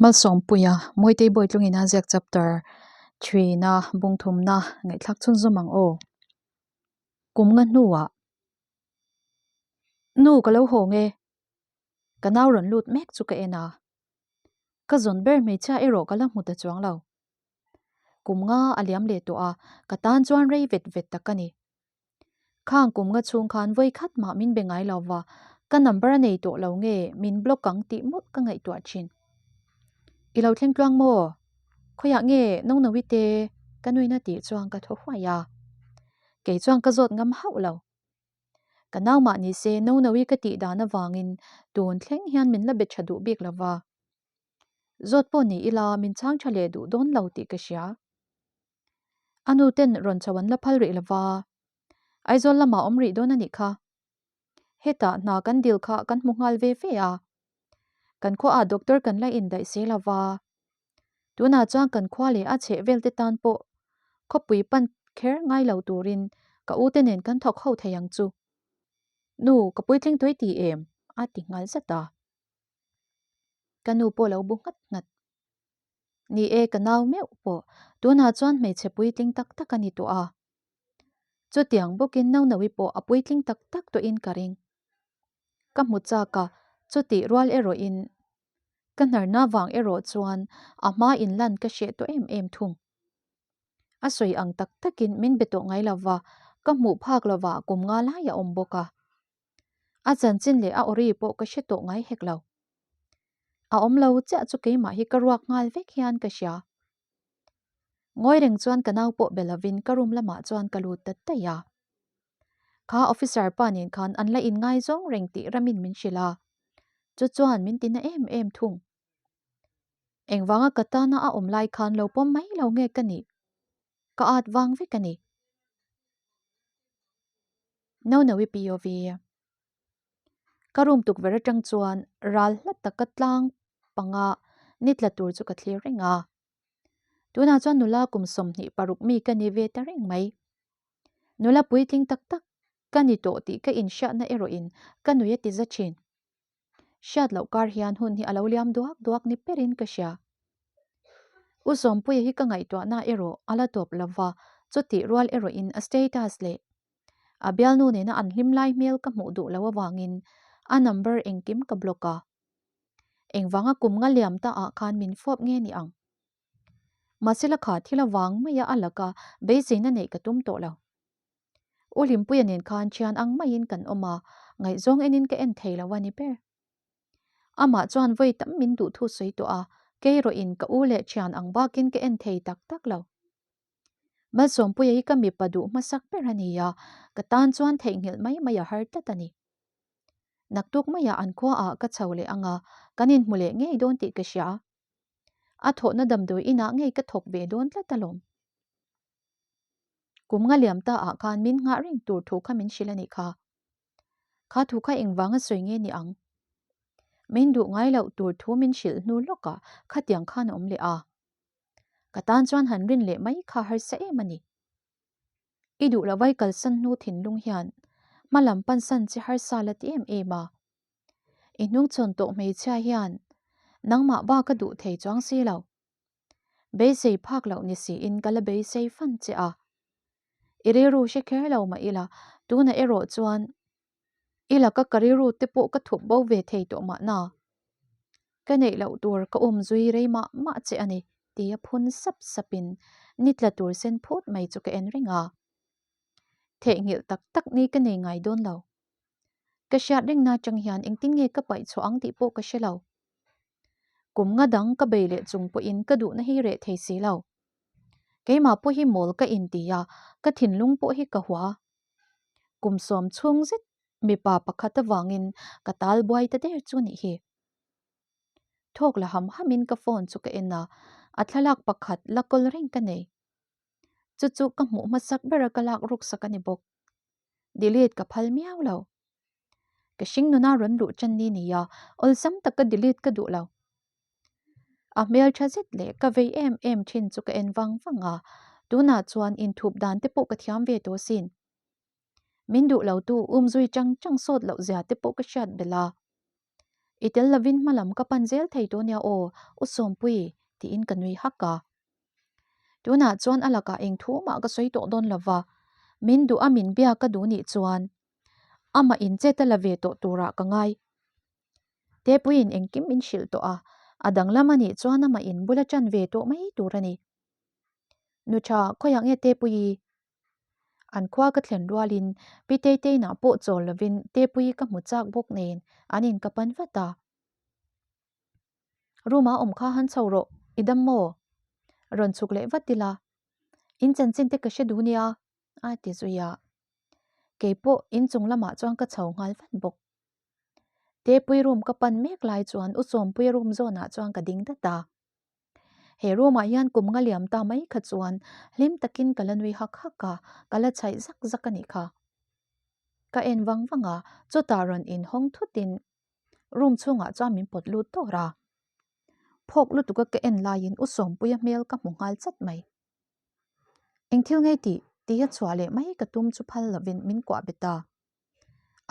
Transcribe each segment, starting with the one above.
Malsawmpuia, Mawitei Bawitlungin a ziak chapter threena bungthumna ngaihthlak chhunzawm ang aw. Kum nga hnuah Nu ka lo haw nge? Ka nau rawn lut mek chu ka en a. Ka zawn ber hmeichhia erawh ka la hmu ta chuang lo. Kum nga a liam leh tawh a, ka tan chuan rei vet vet tak a ni. Khang kum nga chhung khan vawi khat mah min be ngai lo va, ka number a nei tawh lo nge min block ang tih mawlh ka ngaihtuah thin. I lo thleng tluang maw? Khawiah nge Nonovi te ka nuina tih chuan ka thaw huai a. Kei chuan ka zawt ngam hauh lo. Ka nau mah ni se Nonovi ka tih dan avangin tun thleng hian min la be tha duh bik lo va. Zawt pawh ni ila min chhang tha leh duh dawn lo tih ka hria. A nu ten rawn chho an la phal rih lova, Aizawl lamah awm rih dawn a nih kha. Hetah hna kan dil kha kan hmu nghal ve ve a, kan khuaah doctor kan la indaih si lova, tunah chuan kan khua leh a chheh vel te tan pawh khawpui pan kher ngai lo turin ka u te nen kan thawk ho thei ang chu. Nu, ka puitling tui ti em? a ti nghal zat a. Ka nu pawh lo bu nghat nghat. Ni e, ka nau meuh pawh tunah chuan hmeichhe puitling tak tak a ni tawh a. Chutiang bawkin Naunaui pawh a puitling tak tak tawhin ka ring. Ka hmu chak a, chutih rual erawhin ka hnarna vang erawh chuan a hma inlan ka hreh tawh em em thung. A sawi ang tak takin min be tawh ngai lova, ka hmuh phak lova kum nga lai a awm bawk a. A chanchin leh a awri pawh ka hre tawh ngai hek lo. A awm lo chiah chu keimah hi ka ruak nghal vek hian ka hria. Ngawi reng chuan ka nau pawh be lovin ka room lamah chuan ka lut ta daih a. Kha officer pa nen khan an la inngaizawng reng tih ramin min hrilh a, chu chuan min tina em em thung. Engvanga ka tana a awm lai khan lo pawm mai lo nge ka nih? Ka at vang vek a ni. Nonoe POV. Ka room tukverh atang chuan ral hla taka tlang panga ni tla tur chu ka thlir reng a. Tunah chuan nula kum 26 mi ka ni ve ta reng mai. Nula puitling tak tak ka ni tawh tih ka inhriatna erawhin ka nui a ti za thin. Hriat loh kar hian hun hi a lo liam duak duak ni perin ka hria. U Sawmpuia hi ka ngaihtuahna erawh a la tawp lova, chutih rual erawhin a status leh a bialnu nena an hlim lai hmel ka hmuh duh loh avangin a number engkim ka block a. Engvanga kum nga liam ta ah khan min fawp nge ni ang? Mahse la kha thil avang maia a laka beiseina neih ka tum tawh lo. U Hlimpuia nen khan thian ang maiin kan awm a, ngaihzawng enin ka en thei lo a ni ber. Amah chuan vawi tam min duh thu sawi tawh a, kei rawhin ka u leh thian ang bakin ka en thei tak tak lo. Malsawmpuia hi ka mipa duh hmasak ber a ni a, ka tan chuan theihnghilh mai mai a har tlat a ni. Naktuk maiah an khuaah ka chho leh ang a, kan inhmu leh ngei dawn tih ka hria. A thawhna damdawi inah ngei ka thawk ve dawn tlat alawm. Kum nga liam ta ah khan min nghah reng tur thu kha min hrilh a nih kha. Kha thu kha engvanga sawi nge ni ang? Min duh ngai loh tur thu min hrilh hnu lawkah khatiang khan a awm leh a. Ka tan chuan han rin leh mai kha harsa em a ni. I duh lo vai kalsan hnu thinlung hian hma lam pansan che harsa la ti em em a. I hnungchhawn tawh hmeichhia hian nangmah bak a duh thei chuang si lo. Beisei phak loh ni siin ka la beisei fan che a. I rilru hre kher lo mah ila, tunah erawh chuan i laka ka rilru te pawh ka thup bo ve thei tawh mahna. Ka neih loh tur ka um zui rei mah mah che a ni, tia phun sap sapin ni tla tur sen phut mai chu ka en reng a. Theihnghilh tak tak ni ka nei ngai dawn lo. Ka hriat rengna atang hian engtin nge ka paih chhuah ang tih pawh ka hre lo. Kum nga dang ka bei leh chung pawhin ka duhna hi reh thei si lo. Keimah pawh hi mawl ka inti a, ka thinlung pawh hi ka hua. Kum sawm chhung zet mipa pakhat avangin ka tal buai ta der chu nih hi. Thawk la ham hamin ka phone chu ka en a, a thlalak pakhat la kawl reng ka nei. Chu chu ka hmuh hmasak bera ka lak ruksak a ni bawk. Delete ka phal miau lo. Ka hring nuna rawn luh ṭan ni nia, awlsam taka delete ka duh lo. A hmel ṭha zet leh ka vei em em ṭhin chu ka en vang vang a, tunah chuan inthup dan te pawh ka thiam ve tawh asin. Min duh lo tu umzui chang chang sawt loh zia te pawh ka hriat belh a. I tel lovin hma lam ka pan zel thei tawh nia aw, U Sawmpui, tiin ka nui hak a. Tunah chuan a lakah eng thu mah ka sawi tawh dawn lova, min duh a min biak ka duh nih chuan amah in chet a la ve tawh turah ka ngai. Tepuiin engkim min hrilh tawh a, a danglam a nih chuan amah in bula ṭan ve tawh mai tur a ni. Nu ṭha, khawiah nge Tepuii? An khua ka thlen rualin Pi Teiteinah pawh chawl lovin Tepuii ka hmu chak bawk nen an in ka pan vat a. Room-a awm kha han chho rawh, i dam maw? Rawn chhuk leh vat ila, in chanchin te ka hre duh nia, a ti zui a. Kei pawh inchung lamah chuan ka chho nghal vat bawk. Tepui room ka pan mek lai chuan U Sawmpuia room zawnah chuan ka ding dat a. He room ah hian kum nga liam ta mai kha chuan hlim takin ka la nui hak hak a, ka la chhaih zak zak a nih kha. Ka en vang vang a, chutah rawn inhawng thutin room chhungah chuan min pawt lut dawr a. Phawk lutuka ka en laiin U Sawmpuia hmel ka hmu nghal chat mai. Eng thil ngei tih tia chhuah leh mai ka tum chu phal lovin min kuah bet a.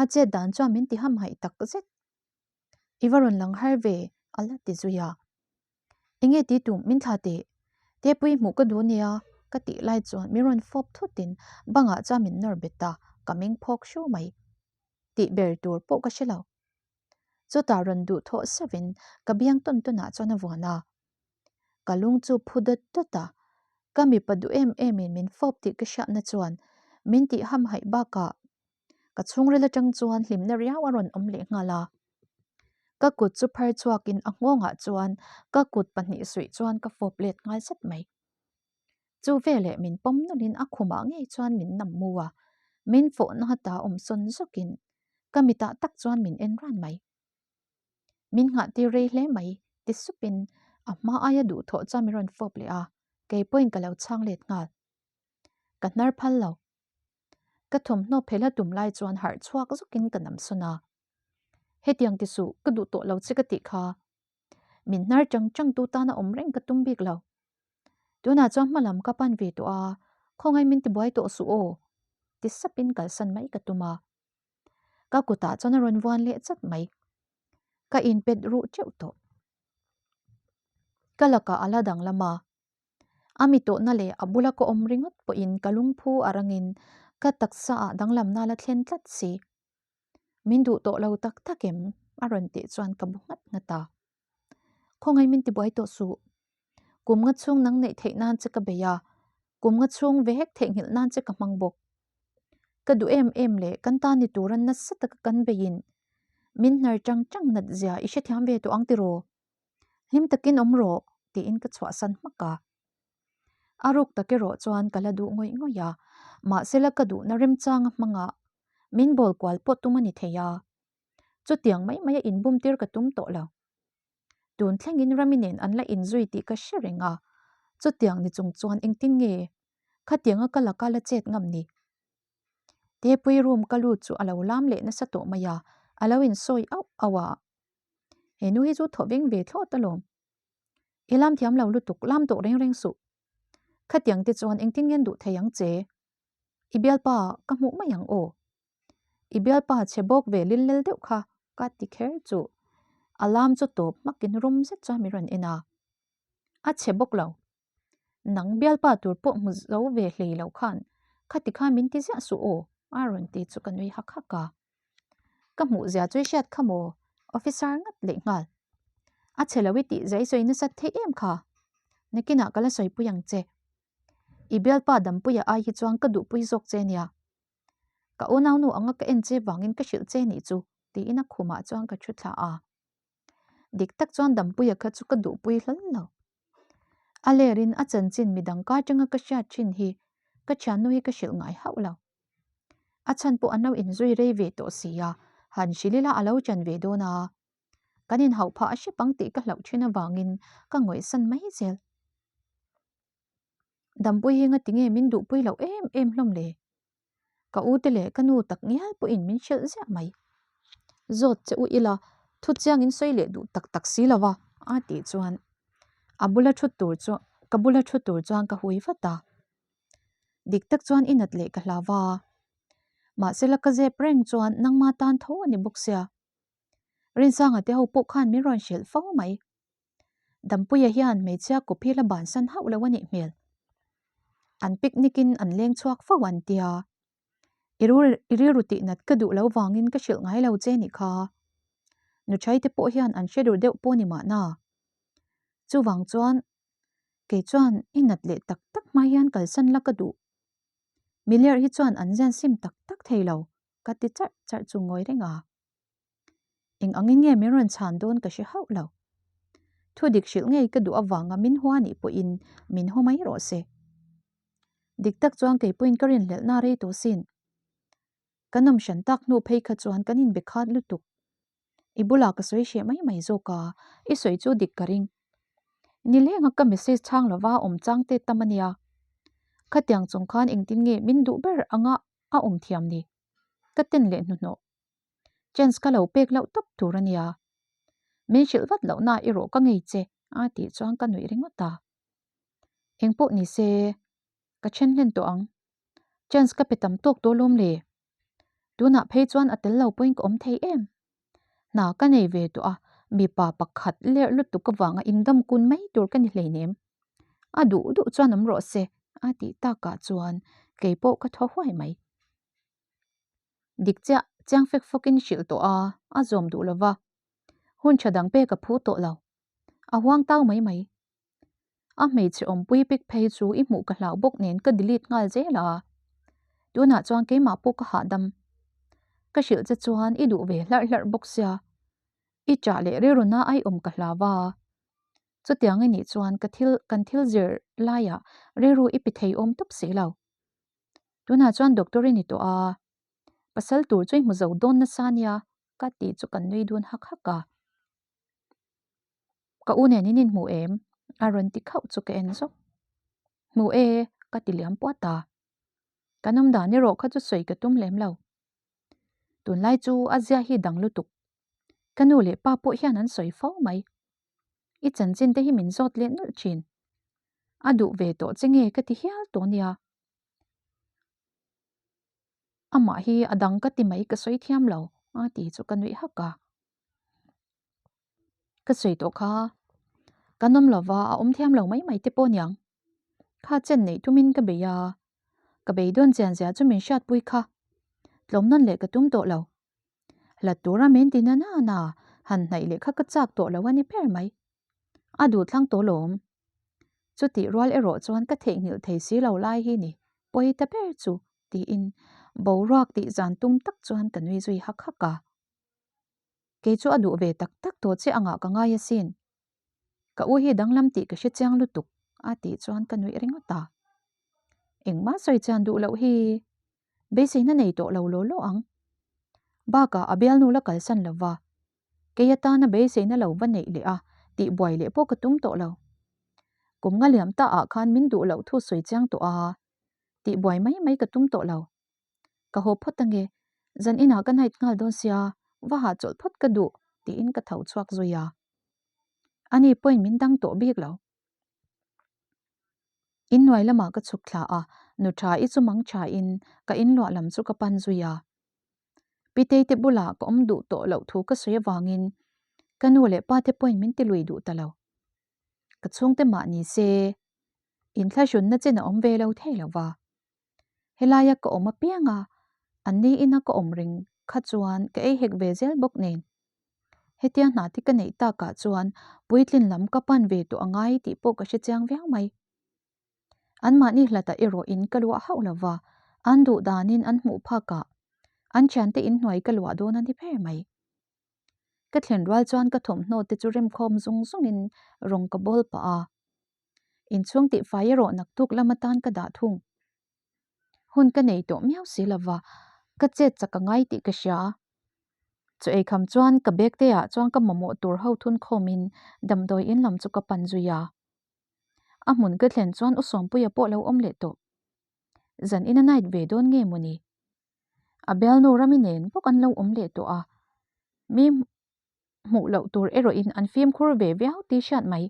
A chet dan chuan min ti hamhaih tak zet. I va rawn lang har ve, a la ti zui a. Enge ti tum min thla teh? Tepui hmuh ka duh nia, ka tih lai chuan min rawn fawp thutin bangah chuan min nawr bet a, ka meng phawk hru mai. Tih ber tur pawh ka hre lo. Chutah rawn duh thawh seuhin ka biang tawn tawnah chuan a vuan a. Ka lung chu phu dawt dawt a, ka mipa duh em emin min fawp tih ka hriatna chuan min tih hamhaih bakah ka chhungril atang chuan hlimna riau a rawn awm leh nghal a. Ka kut chu phar chhuakin a nghawngah chuan ka kut pahnih suih chuan ka fawp let nghal zet mai. Chu veleh min pawm nawlhin a khumah ngei chuan min nam mu a, min fawhna hata awm sawn zawkin ka mitah tak chuan min en ran mai. Min nghah tir rei hle mai ti supin a hma aia duhthawh chuan min rawn fawp leh a, kei pawhin ka lo chhang let nghal. Ka hnar phal lo. Ka thawmhnaw phel a tum lai chuan harh chhuak zawkin ka nam sawn a. Hetiang ti suh, ka duh tawh lo che ka tih kha. Min hnar chang chang tu tana awm reng ka tum bik lo. Tunah chuan hma lam ka pan ve tawh a, khawngaih min tibuai tawh suh aw, ti sapin kalsan mai ka tum a. Ka kutah chuan a rawn vuan leh chat mai. Ka inpet ruh teuh tawh. Ka lakah a la danglam a. A mi tawhna leh a bula ka awm ringawt pawhin ka lungphu a rangin ka taksa ah danglamna la thlen tlat si. Min duh tawh lo tak tak em? a rawn tih chuan ka bu nghat nghat a. Khawngaih min tibuai tawh suh. Kum nga chhung nang neih theih nan che ka bei a, kum nga chhung ve hek theihnghilh nan che ka hmang bawk. Ka duh em em leh kan ta ni tura nasa taka kan beiin min hnar chang chang nat zia i hrethiam ve tawh ang tiraw? Hlim takin awm rawh tiin ka chhuahsan hmak a. A ruk tak erawh chuan ka la duh ngawih ngawih a, mahsela ka duhna remchanga hmangah min bawl kual pawh tum a ni thei a. Chutiang mai maia inbum tir ka tum tawh lo. Tun thlengin Rami nen an la inzui tih ka hre reng a, chutiang ni chung chuan engtin nge khatianga ka laka la chet ngam ni? Tepui room ka lut chu a lo lam leh nasa tawh mai a, a lo insawi auh auh a. He nu hi chu thaw veng ve thlawt alawm. I lam thiam lo lutuk, lam tawh reng reng suh. Khatiang te chuan engtin ngen duh thei ang che? I bialpa ka hmuh mai ang aw. I bialpa chhe bawk ve lil lel deuh kha ka ti kher chu. A lam chu tawp hmakin rum zet chuan min rawn en a. A chhe bawk lo. Nang bialpa tur pawh hmu zo ve hlei lo khan khati khan min ti ziah suh aw a rawn ti chu ka nui hak hak a. Ka hmuh zia chu i hriat kha maw? Officer ngat leh nghal. A chhe lo i tih zai sawi nasat theih em kha? Nakinah ka la sawipui ang che. I bialpa dampuia ai hi chuan ka duhpui zawk che nia. Ka unaunu anga ka en che vangin ka hrilh che nih chu tiin a khumah chuan ka thu thla a. Dik tak chuan Dampuia kha chu ka duhpui hlal lo. A lerin a chanchin midang ka atanga ka hriat thin hi ka thiannu hi ka hrilh ngai hauh lo. A chhan pawh an lo inzui rei ve tawh si a, han hrilh ila a lo chan ve dawn a. Kan inhauh phah a hrep ang tih ka hlauh thin avangin ka ngawihsan mai zel. Dampui hi ngati nge min duhpui loh em em hlawm le? Ka u te leh ka nu tak ngial pawhin min hrilh ziah mai. Zawt che u ila, thu chiangin sawi leh duh tak tak si lo va, a tih chuan a bula thu tur chu ka bula thu tur chuan ka hui vat a. Dik tak chuan i nat leh ka hlau va. Mahsela ka zep reng chuan nangma tan tho a ni bawk sia. Rinsanga te ho pawh khan min rawn hrilh fo mai. Dampuia hian hmeichhia kawp hi la bansan hauh lo a nih hmel. An picnic in an leng chhuak fo an tia. I rilru tih nat ka duh lo vangin ka hrilh ngai lo che nih kha. Nuchai te pawh hian an hre dur deuh pawh ni mahna. Chuvang chuan kei chuan i nat leh tak tak hma hian kalsan la ka duh. Miler hi chuan an zian sim tak tak thei lo ka ti charh charh chu ngawi reng a. Eng angin nge min rawn chhan dawn ka hre hauh lo. Thu dik hrilh ngei ka duh avanga min hua nih pawhin min haw mai rawh se. Dik tak chuan kei pawhin ka rinhlelhna rei tawh sin. Kan awm hran tak hnu phei kha chuan kan inbe khat lutuk. I bulah ka sawi hreh mai mai zawk a, i sawi chu dik ka ring. Nilenga ka message chhang lova awm chang te tam a nia. Khatiang chung khan engtin nge min duh ber anga a awm thiam ni? Ka ten leh hnuhnawh. Chance ka lo pek loh tawp tur a nia. Min hrilh vat loh na erawh ka ngei che a tih chuan ka nuih ringawt a. Engpawh ni se ka then hlen tawh ang. Chance ka pe tam tawk tawh lawm le. Tunah phei chuan a tel lo pawhin ka awm thei em. Hna ka nei ve tawh a, mipa pakhat lerh lutuk avanga indam kun mai tur ka ni hleinem. A duh duh chuan awm rawh se a tih takah chuan keipawh ka thaw huai mai. Dik chiah, chiang fek fawkin hrilh tawh a, a zawm duh lo va. Hun tha dang pek a phu tawh lo. A huang tau mai mai. A hmeichhe awmpui pek phei chu i hmuh ka hlau bawk nen ka delete nghal zel a. Tunah chuan keimah pawh ka hahdam. Ka hrilh che chuan i duh ve hlarh hlarh bawk sia. I chah leh rilruna ai awm ka hlau va. Chutiang i nih chuan ka thil kan thil zir laiah rilru i pe thei awm tawp si lo. Tunah chuan doctor i ni tawh a, pasal tur chu i hmu zo dawn nasa nia ka tih chu kan nui dun hak hak a. Ka u nen in inhmu em? A rawn ti khauh chu ka en zawk. Hmu e, ka ti liam puat a. Kan awm dan erawh kha chu sawi ka tum lem lo. Tunlai chu a zia hi dang lutuk. Ka nu leh pa pawh hian an sawi fo mai. I chanchin te hi min zawt leh nulh thin. A duh ve tawh che nge ka ti hial tawh nia. Amah hi a dang ka ti mai ka sawi thiam lo a ti chu ka nuih hak a. Ka sawi tawh kha kan awm lova a awm thiam lo mai mai te pawh niang. Kha chen neih tumin ka bei a, ka beidawn chian zia chu min hriatpui kha. Tlawm nawn leh ka tum tawh lo. Hlat tura min ti na na han hnaih leh kha ka chak tawh lo a ni ber mai. A duh thlang tawh lawm. Chutih rual erawh chuan ka theihnghilh thei si lo lai hi ni pawi ta ber chu tiin boruak tih zan tum tak chuan ka nui zui hak hak a. Kei chu a duh ve tak tak tawh che angah ka ngai asin. Ka u hi danglam tih ka hre chiang lutuk a tih chuan ka nuih ringawt a. Engmah sawi chian duh loh hi beiseina nei tawh lo law law ang. Bakah a bialnu la kalsan lo va, kei atana beiseina lo va neih leh a tih buai leh pawh ka tum tawh lo. Kum nga liam ta ah khan min duh loh thu sawi chiang tawh a, tih buai mai mai ka tum tawh lo. Ka haw phawt ange, zan inah ka night nghal dawn sia, va hahchawlh phawt ka duh tiin ka tho chhuak zui a. Ani pawhin min dang tawh bik lo. Inhnuai lamah ka chhuk thla a, nu tha i chu mang tha in ka inluah lam chu ka pan zui a. Pitei te bulah ka awm duh tawh loh thu ka sawi avangin ka nu leh pa te pawhin min ti lui duh ta lo. Ka chhungte mah ni se, inthlahrunna chen a awm ve lo thei lo va. Helaia ka awm apiang a, an ni ina ka awm reng kha chuan ka ei hek ve zel bawk nen. Hetia hna te ka neih takah chuan puitlin lam ka pan ve tawh a ngai tih pawh ka hre chiang viau mai. Anmahni hlatah erawh in ka luah hauh lo va, an duh danin an hmuh phakah an thiante inhnuai ka luah dawn a ni ber mai. Ka thlen rual chuan ka thawmhnaw te chu remkhawm zung zungin rawng ka bawl pah a. Inchhung tihfai erawh naktuk lam atan ka dah thung. Hun ka nei tawh miau si lova, ka chet chak a ngai tih ka hria. Chu eikham chuan ka bag te ah chuan ka mamawh tur ho thun khawmin damdawi in lam chu ka pan zui a. A hmun ka thlen chuan U Sawmpuia pawh lo awm leh tawh. Zan in a night ve dawn nge mawni? A bialnu Rami nen bawk an lo awm leh tawh a, mi hmuh loh tur erawhin an fimkhur ve viau tih hriat mai.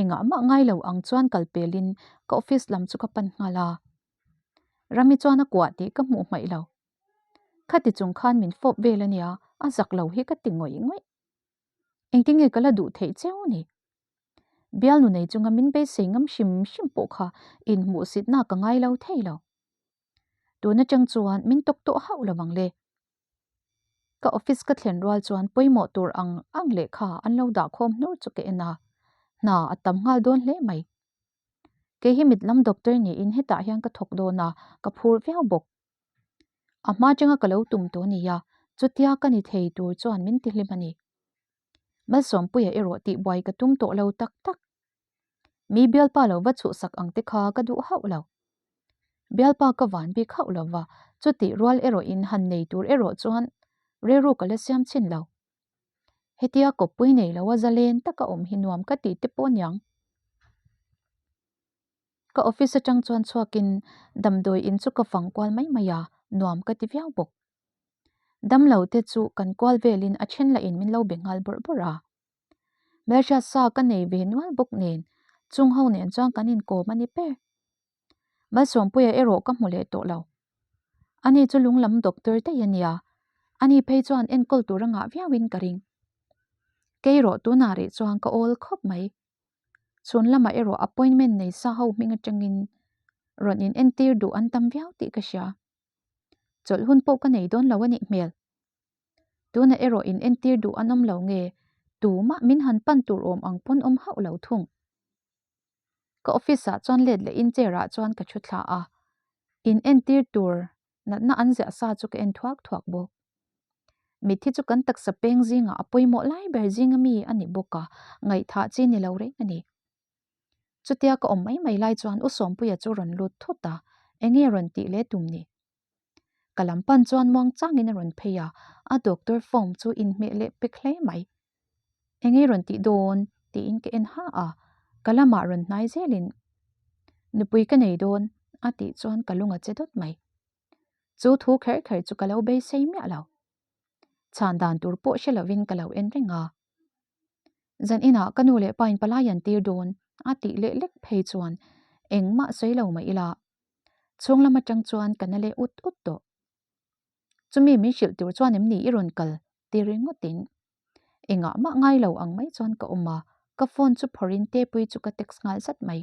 Engah mah ngai lo ang chuan kal pelin ka office lam chu ka pan nghal a. Rami chuan a kuah tih ka hmuh hmaih lo. Khati chung khan min fawp vel a nia, A zak lo hi ka ti ngawih ngawih. Engtin nge ka la duh theih cheu ni? Bialnu nei chunga min beisei ngam hrim hrim pawh kha inhmuhsitna ka ngai lo thei lo. Tun atang chuan min tawk tawh hauh lo ang le. Ka office ka thlen rual chuan pawimawh tur ang ang lehkha an lo dah khawm hnur chu ka en a, hna a tam nghal dawn hle mai. Kei hi mit lam doctor niin hetah hian ka thawk dawn a, ka phur viau bawk. A hma atanga ka lo tum tawh a nia, chutia ka ni thei tur chuan min ti hlim a ni. Malsawmpuia erawh tihbuai ka tum tawh lo tak tak. Mi bialpa lo va chhuhsak ang te kha ka duh hauh lo. Bialpa ka van bik hauh lo va, chutih rual erawhin han nei tur erawh chuan rilru ka la siam chhin lo. Hetia kawppui nei loa zalen taka awm hi nuam ka tih te pawh aniang. Ka office atang chuan chhuakin damdawi in chu ka fang kual mai mai a, nuam ka ti viau bawk. Damlo te chu kan kual velin a then lahin min lo be nghal bawrh bawrh a. Hmelhriat sa ka nei ve nual bawk nen chung ho nen chuan kan inkawm a ni ber. Malsawmpuia erawh ka hmu leh tawh lo. Ani chu lunglam doctor daih a nia, ani phei chuan enkawl tur a ngah viauin ka ring. Kei rawh tunah rih chuan ka awl khawp mai. Chhun lamah erawh appointment nei sa ho hming atangin rawn in entir duh an tam viau tih ka hria. Chawlh hun pawh ka nei dawn lo a nih hmel. Tunah erawh in entir duh an awm lo nge tumah min han pan tur awm ang pawn awm hauh lo thung. Ka office ah chuan let leh in chair ah chuan ka thu thla a, in entir tur natna an ziah sa chu ka en thuak thuak bawk. Mitthi chu kan taksa peng zingah a pawimawh lai ber zinga mi a ni bawk a, ngaihthah chi ni lo reng a ni. Chutia ka awm mai mai lai chuan U Sawmpuia chu rawn lut thut a, enge rawn tih leh tum ni? Ka lam pan chuan muang changin a rawn phei a, a doctor form chu inhmeh leh pek hle mai. Enge rawn tih dawn? tiin ka en ha a, ka lamah rawn hnai zelin Nupui ka nei dawn a tih chuan ka lung a che dawt mai. Chu thu kher kher chu ka lo beisei miah lo. Chhan dan tur pawh hre lovin ka lo en reng a. Zan inah ka nu leh pa in palai an tir dawn a tih leh lek phei chuan engmah sawi lo mah ila chhung lam atang chuan ka na leh ut ut tawh. Chumi min hrilh tur chuan em ni i rawn kal ti ringawtin engah mah ngai lo ang mai chuan ka awm a, ka phone chu phawrhin Tepui chu ka text nghal zat mai.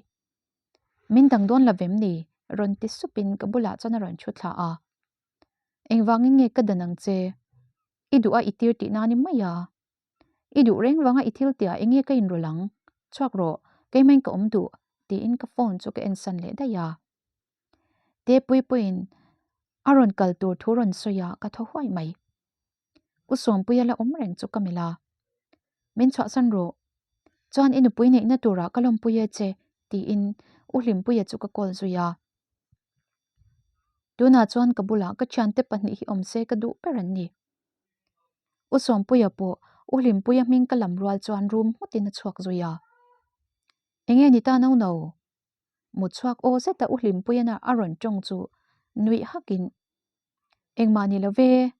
Min dang dawn lo vem ni? rawn ti supin ka bulah chuan a rawn thu thla a. Engvangin nge ka dan ang che? I duh a i tir tihna ni mai a. I duh reng vanga i thil tia enge ka inrawlh ang? Chhuak rawh, keimahin ka awm duh, tiin ka phone chu ka ensan leh daih a. Tepui pawhin a rawn kal tur thu rawn sawi a, ka thaw huai mai. U Sawmpuia la awm reng chu ka melh a. Min chhuahsan rawh, chuan i nupui neihna turah ka lawmpui e che, tiin U Hlimpuia chu ka call zui a. Tunah chuan ka bulah ka thiante pahnih hi awm se ka duh ber an ni. U Sawmpuia pawh U Hlimpuia hming ka lam rual chuan rum nghutin a chhuak zui a. Enge ni ta no no? Mut chhuak aw zeta U Hlimpuiana a rawn tawng chu nuih hakin, Engmah ni lo ve,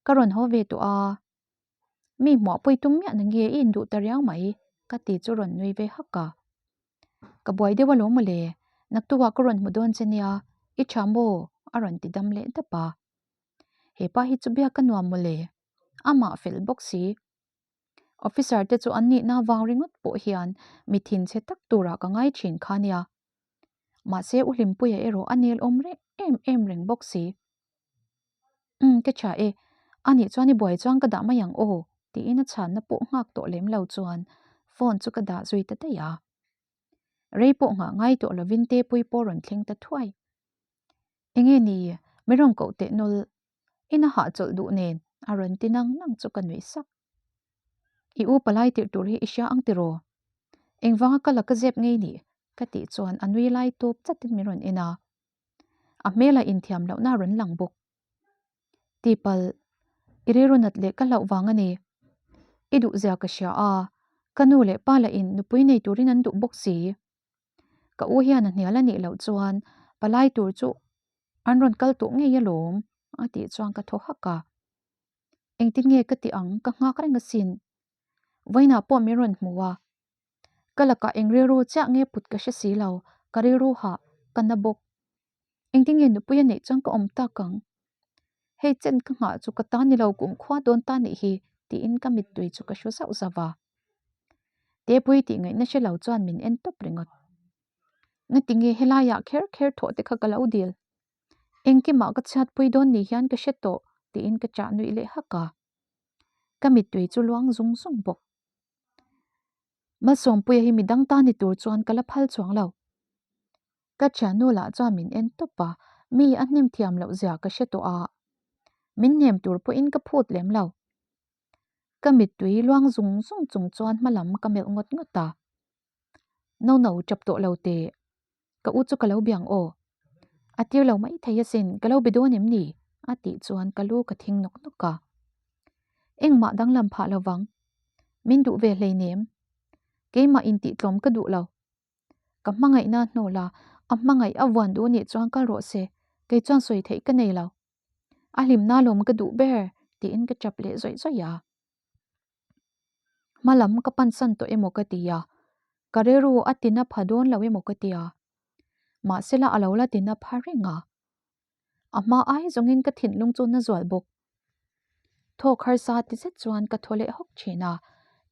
ka rawn haw ve tawh a. Mi hmuahpui tum miah na nge i induh ta riau mai ka ti chu rawn nui ve hak a. Ka buai deuh alawm mawle, naktukah ka rawn hmu dawn che nia, i tha maw? a rawn ti dam leh dap a. He pa hi chu biak ka nuam mawle, amah fel bawk si. Officer te chu an nihna vang ringawt pawh hian mi thinchhe tak turah ka ngai thin kha nia. Mahse U Hlimpuia erawh a nel awm reng em em reng bawk si. Umm ka tha e, anih chuan i buai chuan ka dah mai ang aw tiin a chhanna pawh nghak tawh lem lo chuan phone chu ka dah zui ta daih a. Rei pawh nghah ngai tawh lovin Tepui pawh rawn thleng ta thuai. Enge ni, mi rawn koh teh nawlh in a hahchawlh duh nen a rawn ti nang nang chu ka nuih sak. I u palai tirh tur hi i hria ang tiraw? Engvanga ka la ka zep ngei nih? ka tih chuan a nui lai tawp chatin min rawn en a. A hmel a inthiam lohna a rawn lang bawk. Tipalh, i rilru nat leh ka hlauh vang a ni. I duhzia ka hria a, ka nu leh pa lahin nupui nei turin an duh bawk si. Ka u hian a hnial a nih loh chuan palai tur chu an rawn kal tawh ngei alawm a tih chuan ka thaw hak a. Engtin nge ka tih ang ka nghak reng asin. Vawiinah pawh min rawn hmu a. Ka lakah eng rilru chiah nge put ka hre si lo, ka rilru hah ka na bawk. Engtin nge nupui a neih chuan ka awm tak ang? Hei chen ka nghah chu ka ta ni lo kum khua dawn ta nih hi, tiin ka mittui chu ka hru zauh zauh a. Tepui tih ngaihna hre lo chuan min en tawp ringawt. Ngatinge helaiah kher kher thawh te kha ka lo dil. Engkimah ka chhiatpui dawn ni hian ka hre tawh, tiin ka chah nuih leh hak a. Ka mittui chu luang zung zung bawk. Malsawmpuia hi midang ta ni tur chuan ka la phal chuang lo. Ka thiannu lah chuan min en tawp a, mi a hnem thiam loh zia ka hre tawh a, min hnem tur pawhin ka phut lem lo. Ka mittui luang zung zung chung chuan hma lam ka melh ngawt ngawt a. No no tap tawh lo teh, ka u chu ka lo biang aw. A tir lo mai thei asin, ka lo be dawn em ni? a tih chuan ka lu ka thing nawk nawk a. Engmah danglam phah lo vang, min duh ve hleinem. Keimah intihtlawm ka duh lo. Ka hmangaihna hnawl a, a hmangaih a vuan duh nih chuan kal rawh se, kei chuan sawi theih ka nei lo. A hlimna lawm ka duh ber tiin ka chap leh zawih zawih a. Hma lam ka pansan tawh emaw ka ti a, ka rilru a tina pha dawn lo emaw ka ti a, mahsela a lo la tina pha reng a. A hma ai zawngin ka thinlung chu na zual bawk. Thawk harsa ti zet chuan ka thaw leh hawk thin a,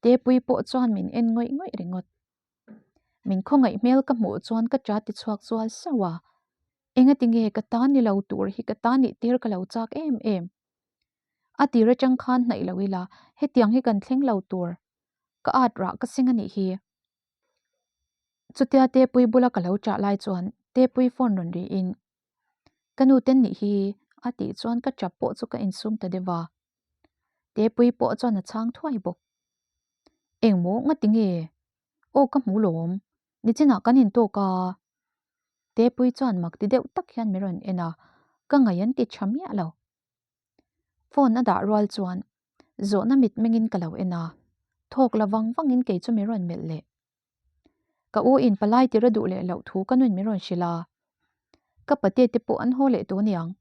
Tepui pawh chuan min en ngawih ngawih ringawt. Min khawngaih hmel ka hmuh chuan ka ṭa ti chhuak zual sauh a, engati nge ka ta ni lo tur hi ka ta nih tir ka lo chak em em. A tir atang khan hnaih lo ila hetiang hi kan thleng lo tur ka at rah ka seng a nih hi. Chutia Tepui bula ka lo ṭah lai chuan Tepui phone rawn ri in ka nu ten nih hi a tih chuan ka ṭap pawh chu ka insum ta deuh a. Tepui pawh chuan a chhang thuai bawk. Engmaw ngati nge? Aw ka hmu lawm, nichinah kan intawk a. Tepui chuan mak ti deuh tak hian min rawn en a, ka ngaih an ti tha miah lo. Phone a dah rual chuan zawhna mitmengin ka lo en a, thawk la vang vangin kei chu min rawn melh leh. Ka u in palai tira duh leh loh thu ka nuin min rawn hrilh a, ka pate te pawh an haw leh tawh aniang.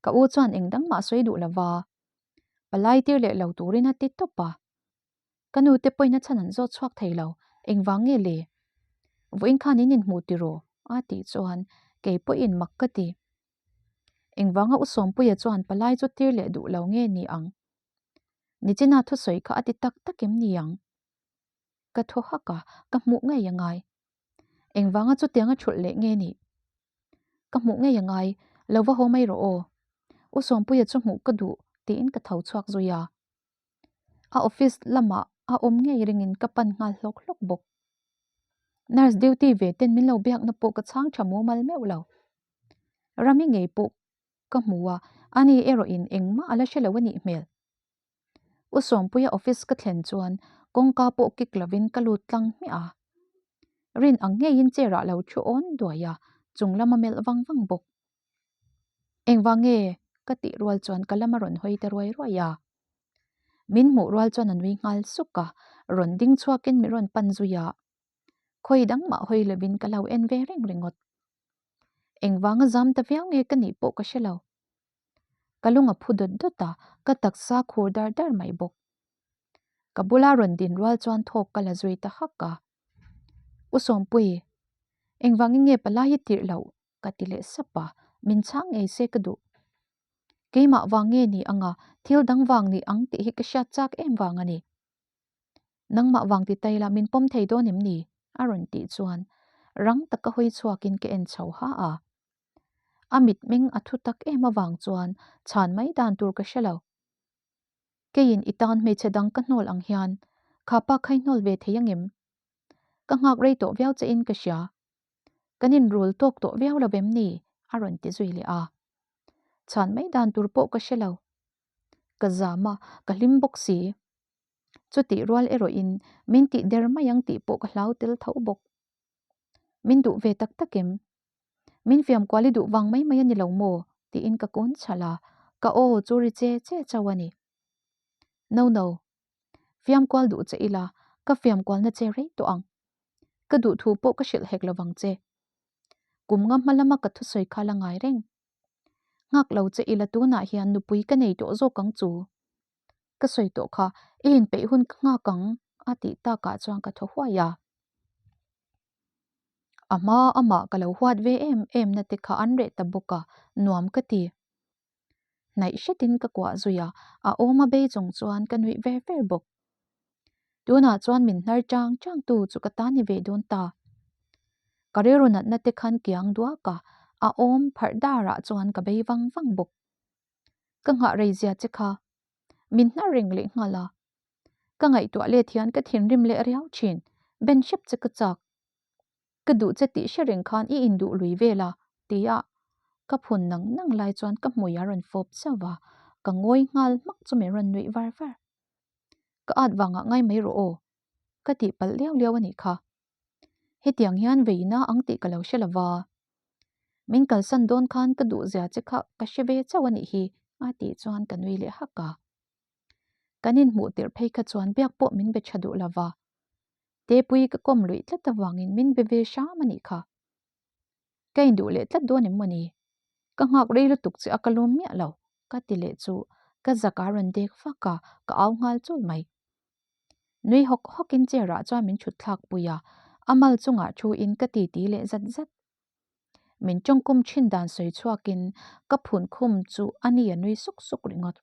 Ka u chuan eng dang mah sawi duh lova, palai tir leh lo turin a ti tawp a. Ka nu te pawhin a chhan an zawt chhuak thei lo, engvang nge le? Vawiin khan in inhmu tiraw? a tih chuan kei pawhin mak ka ti. Engvanga U Sawmpuia chuan palai chu tir leh duh lo nge ni ang? Nichina thusawi kha a ti tak tak em ni ang? Ka thaw hak a, ka hmuh ngei a ngai. Engvanga chutianga thulh leh nge nih? Ka hmuh ngei a ngai, lo va haw mai rawh aw. U Sawmpuia chu hmuh ka duh tiin ka tho chhuak zui a. A office lamah a awm ngei ringin ka pan nghal hlawk hlawk bawk. Nurse duty ve ten min lo biakna pawh ka chhang tha mumal meuh lo. Rami ngei pawh ka hmu a, ani erawhin engmah a la hre lo a nih hmel. U Sawmpuia office ka thlen chuan kawngka pawh kik lovin ka lut tlang hmiah a. Rin ang ngeiin chair ah lo thu awn duai a, chung lama melh vang vang bawk. Engvang nge? ka tih rual chuan ka lama rawn hawi ta ruai ruai a. Min hmuh rual chuan a nui nghal suk a, rawn ding chhuakin min rawn pan zui a. Khawi dang mah hawi lovin ka lo en ve reng ringawt. Engvanga zam ta viau nge ka nih pawh ka hre lo. Ka lung a phu dawt dawt a, ka taksa khur dar dar mai bawk. Ka bula rawn din rual chuan thawk ka la zui ta hak a. U Sawmpui, engvangin nge palai hi tirh loh? ka ti leh sap a, min chhang ngei se ka duh. Keimah vang nge ni anga thil dang vang ni ang tih hi ka hriat chak em vang a ni. Nangmah vang ti tai la min pawm thei dawn em ni? a rawn tih chuan rang taka hawi chhuakin ka en chho ha a. A mitmeng a thu tak em avang chuan chhan mai dan tur ka hre lo. Keiin i tan hmeichhe dang ka hnawl ang hian kha pa kha i hnawl ve thei angem? Ka nghak rei tawh viau che in ka hria. Kan inrul tawk tawh viau lo vem ni? a rawn ti zui leh a. Chhan mai dan tur pawh ka hre lo. Ka zam a, ka hlim bawk si. Chutih rual erawhin min tih der mai ang tih pawh ka hlau tel tho bawk. Min duh ve tak tak em? Min fiam kual i duh vang mai mai a ni lo maw? tiin ka kawn chhalh a, ka aw chu ri che che chauh a ni. No no, fiam kual duh che ila, ka fiam kualna che rei tawh ang. Ka duh thu pawh ka hrilh hek lovang che. Kum nga hma lama ka thusawi kha la ngai reng. Nghak lo che ila tunah hian nupui ka nei tawh zawk ang chu. Ka sawi tawh kha, i inpeih hun ka nghak ang a tih takah chuan ka thaw huai a. A hma amah ka lo huat ve em em na te kha an reh ta bawk a, nuam ka ti. Hnaih hretin ka kuah zui a, a awm a bei chung chuan ka nuih ver ver bawk. Tunah chuan min hnar chang chang tu chu ka tan ni ve dawn ta. Ka rilru natna te khan kiang duak a, a awm pharh darah chuan ka bei vang vang bawk. Ka nghah rei zia che kha. Min hnar reng leh nghal a. Ka ngaihtuah let hian ka thinrim leh riau thin, ben hrep che ka chak. Ka duh che tih hre reng khan i induh lui vel a, tia ka phun nang nang lai chuan ka hmui a rawn fawp chauh a, ka ngawi nghal hmak chu min rawn nuih var var. Ka at vangah ngai mai rawh aw, ka tih palh liau liau a nih kha. Hetiang hian veina ang tih ka lo hre lova. Min kalsan dawn khan ka duh zia che kha ka hre ve chauh a nih hi, a tih chuan ka nui leh hak a. Kan inhmuh tirh phei kha chuan biak pawh min be tha duh lova. Tepui ka kawm luih tlat avangin min be ve hram a nih kha. Ka induh leh tlat dawn em maw ni? Ka nghak rei lutuk che a ka lawm miah lo, ka ti leh chu ka zak a rawn dek vak a, ka au nghal chul mai. Nui hawk hawkin chair ah chuan min thut thlak pui a, a mal chungah thu in ka ti ti leh zat zat. Min tawngkum thin dan sawi chhuakin ka phun khum chu a ni a nui suk suk ringawt.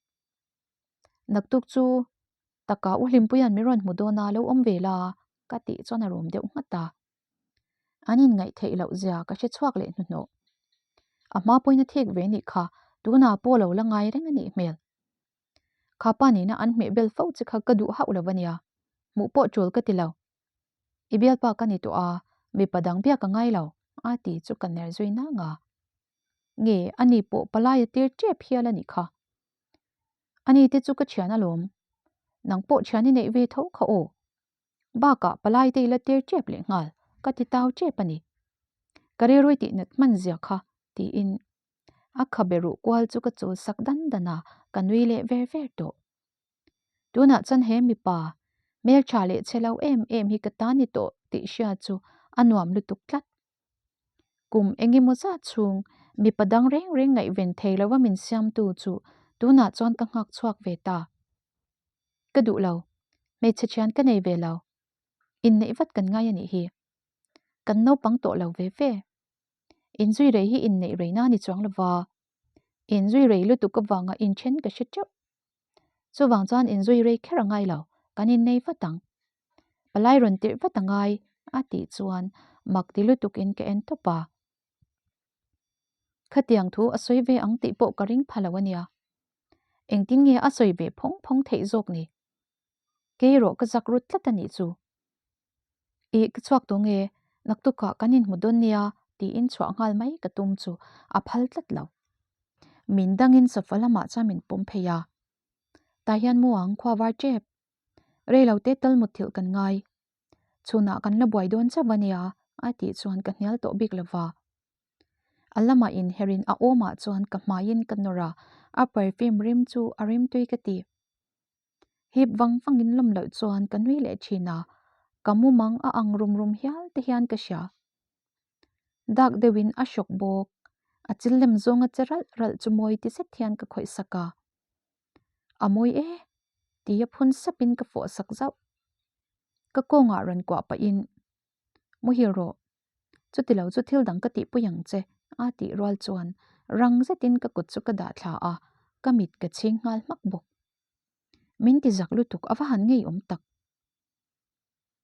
Naktuk chu taka u Hlimpuia'n min rawn hmu dawn a, lo awm ve la ka tih chuan a rum deuh nghat a. An inngaih theih loh zia ka hre chhuak leh hnuhnawh. A hma pawhin a thik ve nih kha, tunah pawh lo la ngai reng a nih hmel. Kha pa nena an hmeh bel fo che kha ka duh hauh lo a nia, hmuh pawh tul ka ti lo. I bialpa ka ni tawh a, mipa dang biak a ngai lo, a ti chu ka ner zui nang a. Nge, ani pawh palai a tir tep hial a nih kha. Ani te chu ka thian alawm. Nang pawh thian i neih ve tho kha aw. Bakah palai te i la tir tep leh nghal, ka ti tau tep a ni. Ka rilrui tih nat hman zia kha, tiin a khabe ruh kual chu ka chul sak dan dan a, ka nui leh ver ver tawh. Tunah chuan he mipa hmeltha leh chhe lo em em hi ka ta ni tawh tih hria chu a nuam lutuk tlat. Kum engemaw zat chhung mipa dang reng reng ngaihven thei lova min siamtu chu tunah chuan ka nghak chhuak ve ta. Ka duh lo, hmeichhe thian ka nei ve lo. Inneih vat kan ngai a nih hi. Kan naupang tawh lo ve ve. Inzui rei hi inneih reina a ni chuang lova. Inzui rei lutuk avanga inthen ka hre teuh. Chuvang chuan inzui rei kher a ngai lo, kan innei vat ang. Palai rawn tirh vat a ngai, a tih chuan mak ti lutukin ka en tawp a. Khatiang thu a sawi ve ang tih pawh ka ring pha lo a nia. Engtin nge a sawi ve phawng phawng theih zawk ni? Kei erawh ka zak rut tlat a nih chu. Ih, ka chhuak tawh nge, naktukah kan inhmu dawn nia tiin chhuah nghal mai ka tum chu a phal tlat lo. Min dangin sofa lamah chuan min pawm phei a. Tah hian mu ang khua var tep. Rei lo te tal mutthilh kan ngai. Chhunah kan la buai dawn chauh a nia a tih chuan ka hnial tawh bik lova. A lamah inherin a awmah chuan ka hmaiin ka nawr a, a perfume rim chu a rimtui ka ti. Hip vang vangin lawm loh chuan ka nui leh thin a, ka mumang a ang rum rum hial te hian ka hria. Dak deuhin a hrawk bawk, a chil lem zawnga che ralh ralh chu mawi ti zet hian ka khawih sak a. A mawi e! tia phun sapin ka fawh sak zauh. Ka kawngah rawn kuah pahin, Muhil rawh, chuti lo chu thil dang ka tihpui ang che, a tih rual chuan rang zetin ka kut chu ka dah thla a, ka mit ka chhing nghal hmak bawk. Min ti zak lutuk a va han ngeiawm tak.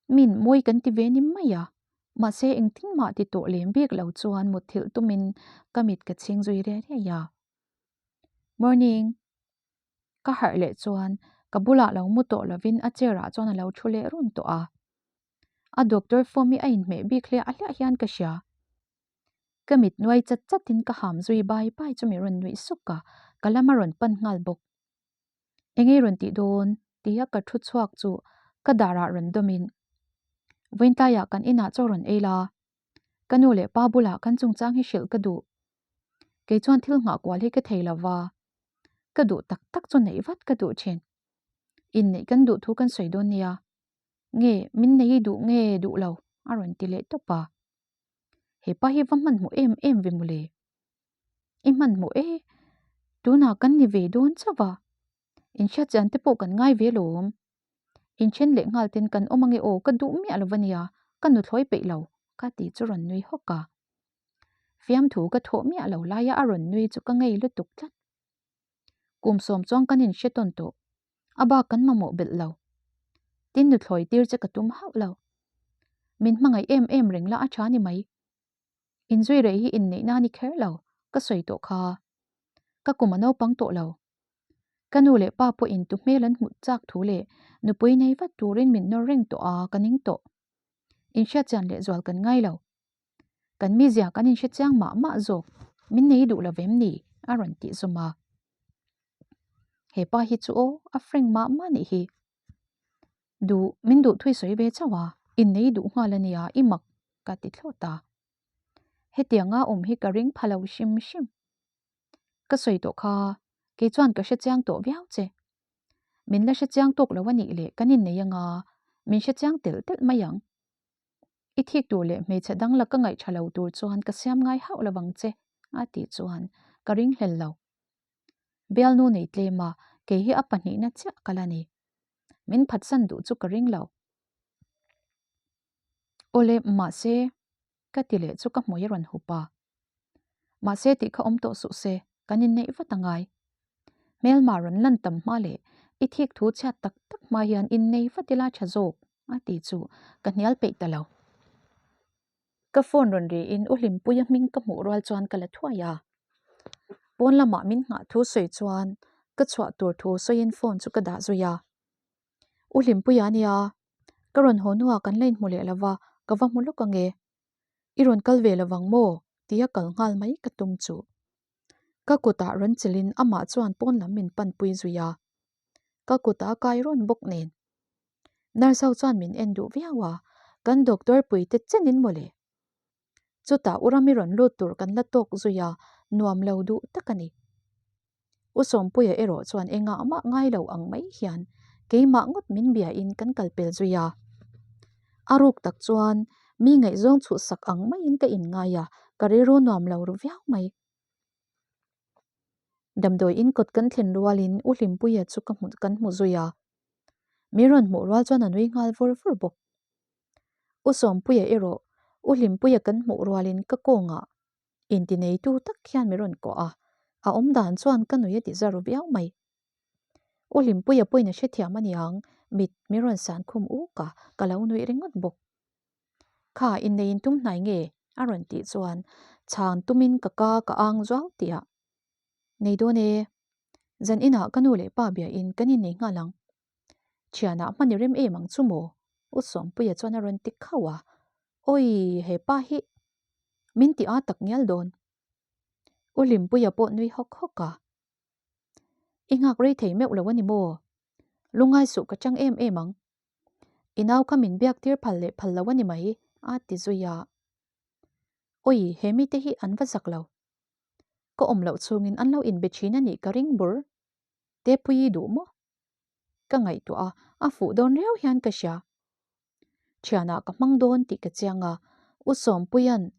Min mawi kan ti ve ni mai a, mahse engtin mah ti tawh lem bik lo chuan mutthilh tumin ka mit ka chhing zui riai riai a. Morning. Ka harh leh chuan ka bulah lo mu tawh lovin a chair ah chuan a lo thu leh run tawh a. A doctor form hi a inhmeh bik hliah hliah hian ka hria. Ka mit nuai chat chatin ka ham zui bai bai chu mi rawn nuih suk a, ka lam a rawn pan nghal bawk. Engei rawn tih dawn? tia ka thu chhuak chu ka darah rawn dawmin, Vawiintlaiah kan inah chaw rawn ei la, ka nu leh pa bulah kan chungchang hi hrilh ka duh. Kei chuan thil nghah kual hi ka thei lo va, ka duh tak tak chu neih vat ka duh thin. Inneih kan duh thu kan sawi dawn nia. Nge min nei duh nge duh lo? a rawn ti leh tawp a. Hepa hi va hmanhmawh em em ve mawle. I hmanhmawh e, tunah kan ni ve dawn chauh va, inhriatchian te pawh kan ngai ve lawm. Inthen leh nghal ten kan awm ange aw ka duh miah lo va nia, ka nuthlawi peih lo, ka ti chu rawn nui hawk a. Fiamthu ka thawh miah lo laia a rawn nui chu ka ngei lutuk tlat. Kum sawm chuan kan inhre tawn tawh. A bak kan mamawh belh lo. Tin nuthlawi tir che ka tum hauh lo. Min hmangaih em em reng la a tha ni mai. Inzui rei hi inneihna a ni kher lo, ka sawi tawh kha. Ka kum a naupang tawh lo. Ka nu leh pa pawhin tu hmel an hmuh chak thu leh nupui nei vat turin min nawr reng tawh a, ka ning tawh. Inhriatchian lehzual kan ngai lo. Kan mizia kan inhre chiang mah mah zawk, min nei duh lo vem ni? a rawn tih zawm a. He pa hi chu aw, a frank mah mah nih hi. Duh, min duh thui sawi ve chauh a, innei duh nghal a nia, i mak ka ti thlawt a. Hetianga awm hi ka ring pha lo hrim hrim. Ka sawi tawh kha, kei chuan ka hre chiang tawh viau che. Min la hre chiang tawk lo a nih leh kan innei anga, min hre chiang telh telh mai ang. I thik tur leh hmeichhe dang la ka ngaih tha lo tur chuan ka siam ngai hauh lo vang che, a tih chuan ka ringhlel lo. Bialnu nei tlem a, kei hi a pahnihna chiah ka la ni. Min phatsan duh chu ka ring lo. Awle, mahse, ka ti leh chu ka hmui a rawn hup a. Mahse tih kha awm tawh suh se, kan inneih vat a ngai. Hmelma rawn lan tam hma leh i thik thu chhiat tak tak hma hian innei vat ila tha zawk, a ti chu ka hnial peih ta lo. Ka phone rawn ri in U Hlimpuia hming ka hmuh rual chuan ka la thuai a. Pawn lamah min nghah thu sawi chuan ka chhuah tur thu sawiin phone chu ka dah zui a. U Hlimpuia ania, ka rawn haw hnuah kan la inhmu leh lova, ka va hmu lawk ange. I rawn kal ve lovang maw? tia kal nghal mai ka tum chu. Ka kutah rawn chelhin amah chuan pawn lam min panpui zui a. Ka kutah a kai rawn bawk nen. Nurse ho chuan min en duh viau a, kan doctor pui te chenin mawle. Chutah u Rami rawn lut tur kan la tawk zui a, nuam lo duh tak a ni. U Sawmpuia erawh chuan engah mah ngai lo ang mai hian keimah ngawt min biain kan kal pel zui a. A ruk tak chuan mi ngaihzawng chhuhsak ang maiin ka inngai a, ka rilru nuam lo ru viau mai. Damdawi in kawt kan thlen rualin U Hlimpuia chu ka hmu kan hmu zui a. Mi rawn hmuh rual chuan a nui nghal vur vur bawk. U Sawmpuia erawh U Hlimpuia kan hmuh rualin ka kawngah inti neitu tak hian mi rawn kawh a, a awm dan chuan ka nui a ti za ru viau mai. U Hlimpuia pawhin a hrethiam a niang, mit mi rawn san khum uk a, ka lo nuih ringawt bawk. Kha innei in tum hnai nge? a rawn tih chuan chhan tumin ka ka ka ang zuau tih ah. Nei dawn e, zan inah ka nu leh pa biain kan innei nghal ang. Thianah hman i rem em ang chu maw? U Sawmpuia chuan a rawn ti khauh a, Awii he pa hi min ti a tak ngial dawn. U Hlimpuia pawh nui hawk hawk a. I nghak rei thei meuh lo a ni maw? Lungai suh ka chang em em ang. I nau kha min biak tir phal leh phal lo a ni mai, a ti zui a. Awi, he mite hi an va zak lo. Ka awm loh chhungin an lo inbe thin a nih ka ring bur. Tepuii duh maw? Ka ngaihtuah a, a fuh dawn riau hian ka hria. Thianah ka hmang dawn tih ka chiang a, U Sawmpuia'n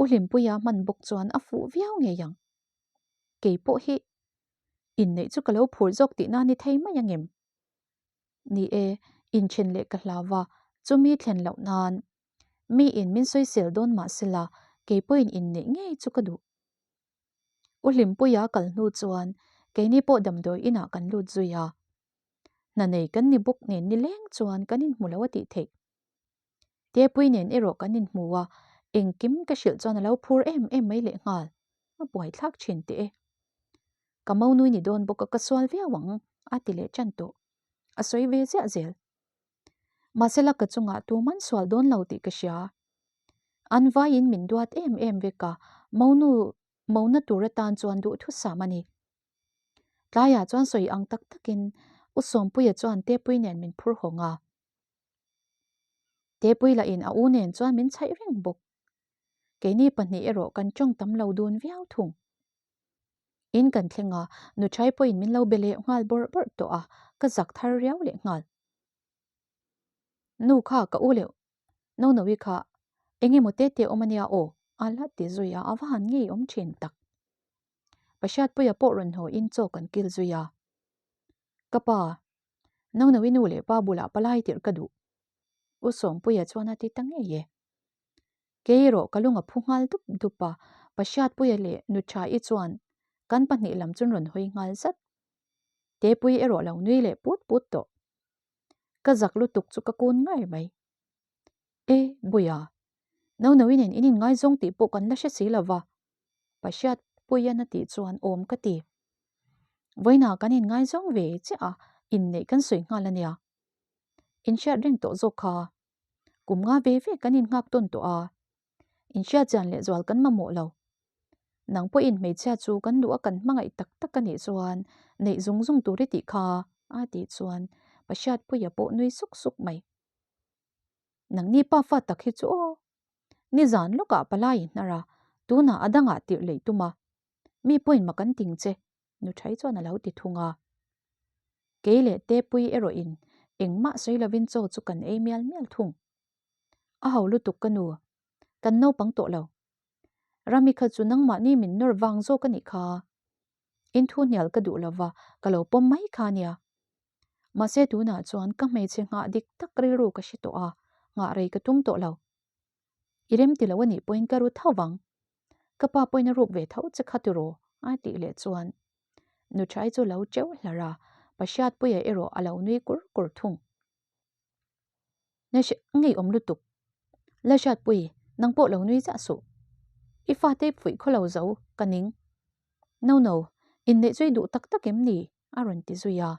U Hlimpuia hman bawk chuan a fuh viau ngei ang. Kei pawh hi inneih chu ka lo phur zawk tihna ni thei mai angem? Ni e, inthen leh ka hlau va, chumi thlen loh nan miin min sawisel dawn mah sela kei pawhin inneih ngei chu ka duh. U Hlimpuia kal hnu chuan keini pawh damdawi inah kan lut zui a. Hna nei kan ni bawk nen nileng chuan kan inhmu lo a tih theih. Tepui nen erawh kan inhmu a, engkim ka hrilh chuan a lo phur em em mai lehnghal. A buaithlak thin teh e. Ka maunui ni dawn bawk a ka sual viau ang a ti leh tan tawh. A sawi ve ziah zel. Mahsela ka chungah tuman sual dawn lo tih ka hria. An vaiin min duat em em vek a, maunu mauna tur atan chuan duhthusam a ni. Tlaiah chuan sawi ang tak takin U Sawmpuia chuan Tepui nen min phur hawng a. Tepui lahin a u nen chuan min chhaih reng bawk. Keini pahnih erawh kan tawng tam lo dun viau thung. In kan thleng a, Nuchai pawhin min lo be leh nghal bawrh bawrh tawh a, ka zak thar riau leh nghal. Nu kha ka u leh Nonovi kha eng emaw te te awm a nia aw, a la ti zui a, a va han ngei awm thin tak. Pahriatpuia pawh rawn haw in chaw kan kil zui a. Ka pa, Nonovi nu leh pa bulah palai tirh ka duh. U Sawmpuia chuan a ti ta ngei e. Kei erawh ka lung a phu nghal dup dup a, Pahriatpuia leh Nuṭha-i chuan kan pahnih lam chu rawn hawi nghal zat. Tepui erawh lo nui leh put put tawh. Ka zak lutuk chu ka kun ngar mai. E, Buia, Nonoin in in inngaizawng tih pawh kan la hre si lo va, Pahriatpuian a tih chuan awm ka ti. Vawiinah kan inngaizawng ve chiah a, inneih kan sawi nghal a nia. Inhriat reng tawh zawk kha. Kum nga ve ve kan innghak tawn tawh a, inhriat chian leh zual kan mamawh lo. Nang pawhin hmeichhia chu kan duh a kan hmangaih tak tak a nih chuan neih zung zung tur i tih kha a tih chuan Pahriatpuia pawh nui suk suk mai. Nangni pa fa tak hi chu aw. Nizan lawkah palai i hnar a, tunah a dangah tirh lei tum a. Mi pawhin mak an ting che, Nuthai chuan a lo ti thung a. Kei leh Tepui erawhin engmah sawi lovin chaw chu kan ei mial mial thung. A ho lutuk ka nu, kan naupang tawh lo. Rami kha chu nangmahni min nawr vang zawk a nih kha. In thu hnial ka duh lova, ka lo pawm mai kha a nia. Mahse tunah chuan ka hmeichhe nghah dik tak rilru ka hre tawh a, nghah rei ka tum tawh lo. I rem ti lo a nih pawhin ka ru tho vang. Ka pa pawhin a ruk ve tho che kha tiraw? a tih leh chuan Nuthai chu lo teuh hlar a, Pahriatpuia erawh a lo nui kur kur thung. Ngeiawm lutuk. Lalhriatpui, nang pawh lo nui chiah suh. I fate fuih khaw lo zo, ka ning. No no, inneih chu i duh tak tak em ni? a rawn ti zui a.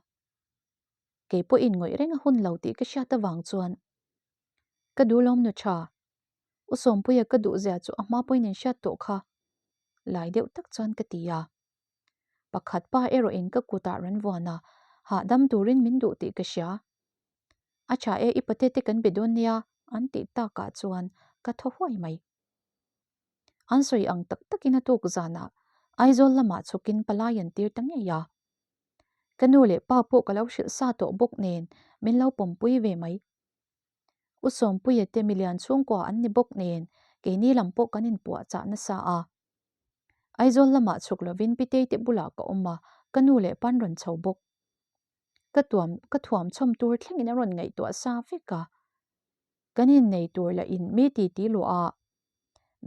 Kei pawhin ngawih reng a hun lo tih ka hriat avang chuan ka duhlawm nu tha. U Sawmpuia ka duh zia chu a hma pawhin in hriat tawh kha. Lai deuh tak chuan ka ti a. Pakhat pa erawhin ka kutah rawn vuan a, hahdam turin min duh tih ka hria. A tha e, i pate te kan be dawn nia an tih takah chuan ka thaw huai mai. An sawi ang tak takin a tuk zanah Aizawl lamah chhukin palai an tir ta ngei a. Ka nu leh pa pawh ka lo hrilh sa tawh bawk nen min lo pawmpui ve mai. U Sawmpuia te milian chhungkua an ni bawk nen keini lam pawh kan inpuahchah nasa a. Aizawl lamah chhuk lovin Pitei te bulah ka awm a, ka nu leh pa'n rawn chho bawk. Ka tuam ka thuam chhawm tur thlengin a rawn ngaihtuah sa vek a. Kan innei tur lah in mi ti ti luah a,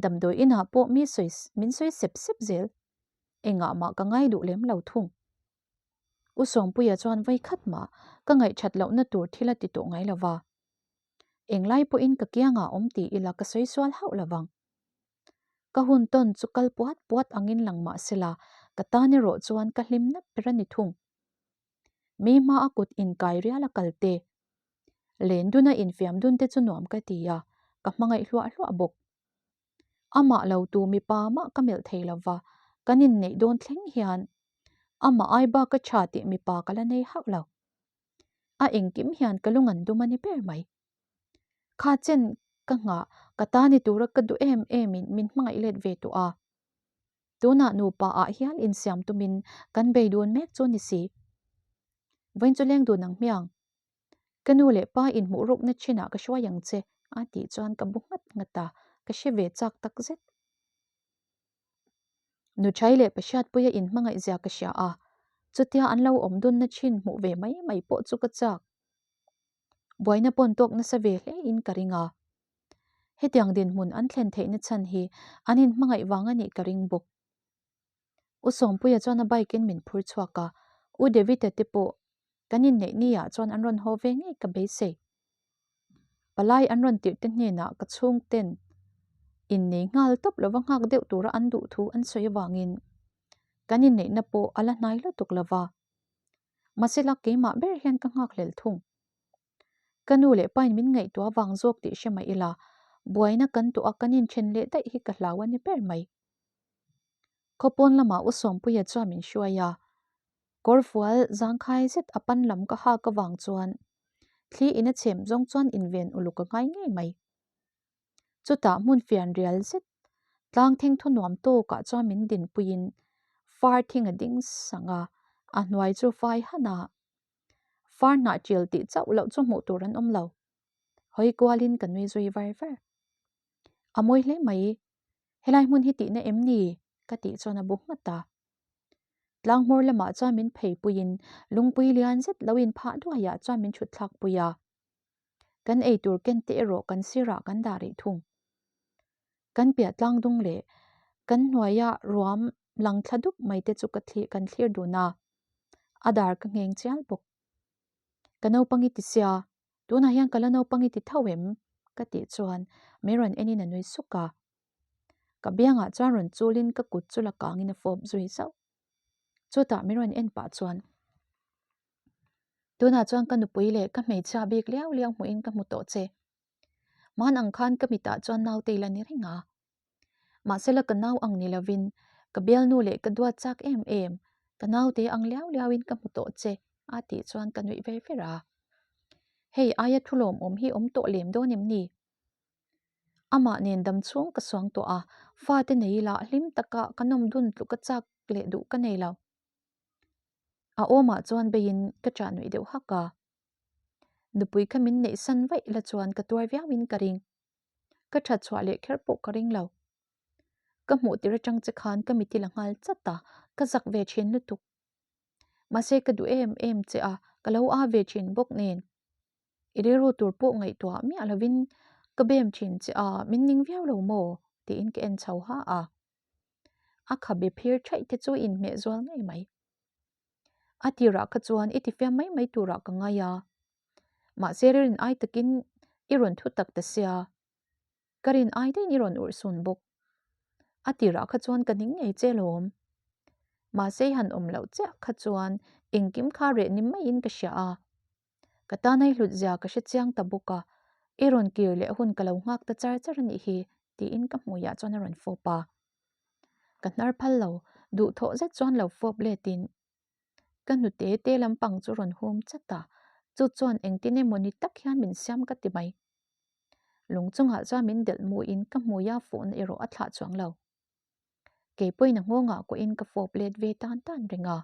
damdawi inah pawh mi sawi min sawi sep sep zel. Engah mah ka ngai duh lem lo thung. U Sawmpuia chuan vawi khat mah ka ngaihthat lohna tur thil a ti tawh ngai lo va. Englai pawhin ka kiangah awm ti ila ka sawi sual hauh lo vang. Ka hun tawn chu kal puat puat angin lang mah sela ka tan erawh chuan ka hlim nap ber a ni thung. Mi hma a kut inkai rial a kal te, len duna infiam dun te chu nuam ka ti a, ka hmangaih hluah hluah bawk. Amah lo tu mipa mah ka melh thei lo va, kan inneih dawn thleng hian amah ai bak ka tha tih mipa ka la nei hauh lo. A engkim hian ka lung an dum a ni ber mai. Kha chen ka nghah, ka ta ni tura ka duh em em in min hmangaih let ve tawh a. Tunah nupa ah hian insiam tumin kan bei dun mek chu ni si. Vawiin chu leng dun ang hmiang. Ka nu leh pa inhmuh rukna thinah ka hruai ang che a tih chuan ka bu nghat nghat a, ka hre ve chak tak zet. Nuchai leh Pahriatpuia inhmangaih zia ka hria a, chutia an lo awm dunna thin hmuh ve mai mai pawh chu ka chak. Buaina pawn tawk nasa ve hle in ka ring a. Hetiang dinhmun an thlen theihna chhan hi an inhmangaih vang a nih ka ring bawk. U Sawmpuia chuan a bike in min phur chhuak a, U David-a te pawh kan inneih ni ah chuan an rawn haw ve ngei ka beisei. Palai an rawn tirh te hnenah ka chhungten innei nghal tawp lova nghak deuh tura an duh thu an sawi avangin kan inneihna pawh a la hnai lutuk lova. Mahsela keimah ber hian ka nghakhlel thung. Ka nu leh pain min ngaihtuah vang zawk tih hre mah ila, buaina kan tuah a kan inthen leh daih hi ka hlau a ni ber mai. Khawpawn lamah U Sawmpuia chuan min hruai a, kawrfual zangkhai zet a pan lam ka hak avang chuan thli in a chhem zawng chuan inven uluk a ngai ngei mai. Chutah hmun fian rial zet tlang theng thu nuam tawkah chuan min dinpuiin far thing a ding sang a, a hnuai chu fai han a. Far hnah ṭil tih chauh loh chu hmuh tur an awm lo. Hawi kualin ka nui zui var var. A mawi hle mai, helai hmun hi tihna em ni? ka tih chuan a bu nghat a. Tlang hmawr lamah chuan min pheipuiin lungpui lian zet lo inphah duaiah chuan min chhut thlakpui a. Kan eitur ken te erawh kan sirah kan dah rih thung. Kan piah tlang dung leh kan hnuaia ruam lang thla dup mai te chu ka thlir kan thlir dun a. A dar ka ngheng chial bawk. Ka naupang i ti sia, tunah hian ka la naupang i ti tho em? Ka tih chuan min rawn enin a nui suk a. Ka biangah chuan rawn chulin ka kut chu la kangin a fawp zui zauh. Chutah min rawn en pah chuan, Tunah chuan ka nupui leh ka hmeichhia bik liau liau hmuhin ka hmu tawh che. Hman ang khan ka mitah chuan naute i la ni reng a. Mahsela ka nau ang ni lovin ka bialnu leh ka duat chak em em, ka naute ang liau liauin ka hmu tawh che a tih chuan ka nuih ver ver a. Hei aia thu lawmawm hi awm tawh lem dawn em ni? Amah nen dam chhung ka suang tawh a, fate nei ila hlim taka ka nawm dun tluk a chak leh duh ka nei lo. A awmah chuan beiin ka chah nuih deuh hak a. Nupui kha min neih san vaih la chuan ka tuar viauin ka ring. Ka that chhuah leh kher pawh ka ring lo. Ka hmuh tir atang che khan ka miti la nghal chat a, ka zak ve thin lutuk. Mahse ka duh em em che a, ka lo a ve thin bawk nen. I rilru tur pawh ngaihtuah miah lovin ka bem thin che a, min ning viau lo maw? tiin ka en chho ha a. A khabe phir thaih te chu inhmeh zual ngei mai. A tirah kha chuan i tifiam mai mai turah ka ngai a. Mahse rin ai takin i rawn thu tak ta sia. Ka rin ai daihin i rawn urh sun bawk. A tirah kha chuan ka ning ngei che lawm. Mahse i han awm loh chiah kha chuan engkim kha reh ni maiin ka hria a. Ka tan ai hlut zia ka hre chiang ta bawk a, i rawn kir leh hun ka lo nghak ta char char a nih hi tiin ka hmuiah chuan a rawn fawp a. Ka hnar phal lo, duhthawh zet chuan lo fawp letin ka hnute te lampang chu rawn hum chat a, chu chuan engtin emaw ni tak hian min siam ka ti mai. Lung chungah chuan min delh muin ka hmuia fuhna erawh a thlah chuang lo. Kei pawhin a nghawngah kuahin ka fawp let ve tan tan reng a.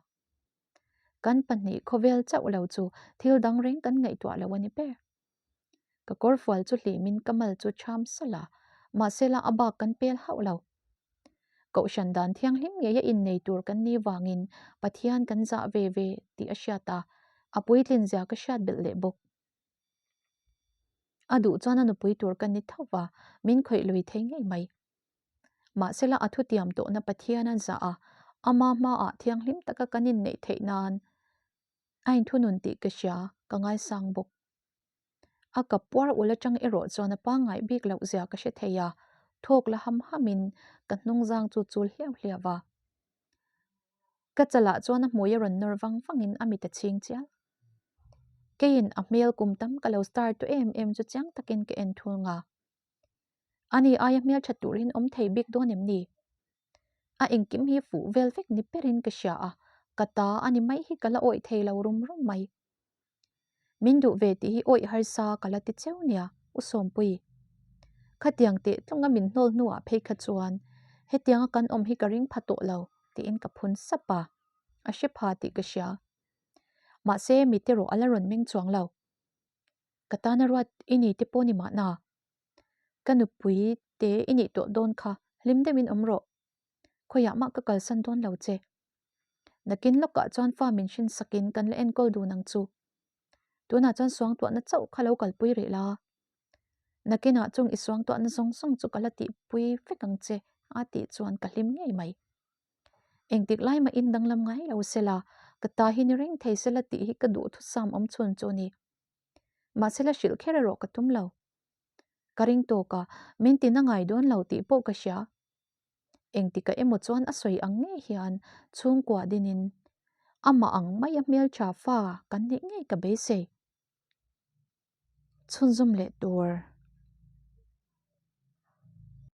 Kan pahnih khawvel chauh lo chu thil dang reng kan ngaihtuah lo a ni ber. Ka kawrfual chu hlimin ka mal chu cham salh a, mahsela a bak kan pel hauh lo. Kohhran dan thianghlim ngeia innei tur kan nih vangin Pathian kan zah ve ve tih a hriat a, a puitlin zia ka hriat belh leh bawk. A duh chuan a nupui tur ka ni tho va, min khawih lui thei ngei mai. Mahsela a thutiam tawhna Pathian a zah a, ama hmaah thianghlim taka kan inneih theih nan a inthunun tih ka hria, ka ngaisang bawk. A kap puar ul atang erawh chuan a pangngai bik loh zia ka hre thei a, thawk la ham hamin ka hnungzang chu chul hliau hliau a. Ka chalah chuan a hmui a rawn nawr vang vangin a mit a chhing chial. Keiin a hmel kum tam ka lo star tawh em em chu chiang takin ka en thul nga. Ani aia hmel tha turin awm thei bik dawn em ni? A engkim hi fuh vel vek ni berin ka hria a, ka ta a ni mai hi ka la awih thei lo rum rum mai. Min duh ve tih hi awih harsa ka la ti cheu nia, U Sawmpui. Khatiang teh tlunga min hnawl hnuah phei kha chuan hetianga kan awm hi ka ring pha tawh lo tiin ka phun sap a, a hre pha tih ka hria. Mahse mite rawh a la rawn meng chuang lo. Ka tana ruat i ni te pawh ni mahna. Ka nupui te i nih tawh dawn kha hlim deuhin awm rawh. Khawiah mah ka kalsan dawn lo che. Nakin lawkah chuan fa min hrin sakin kan la enkawl dun ang chu. Tunah chuan suangtuahna chauh kha lo kalpui rih la. Nakinah chung i suangtuahna zawng zawng chu ka la tihpui vek ang che a tih chuan ka hlim ngei mai. Engtik lai mah in danglam ngai lo sela, ka ta hi ni reng thei sela tih hi ka duhthusam awm chhun chu a ni. Mahse la hrilh kher erawh ka tum lo. Ka ring tawk a, min tin a ngai dawn lo tih pawh ka hria. Engtikah emaw chuan a sawi ang ngei hian chhungkua dinin amah ang maia hmeltha fa kan neih ngei ka beisei. Chhunzawm leh tur.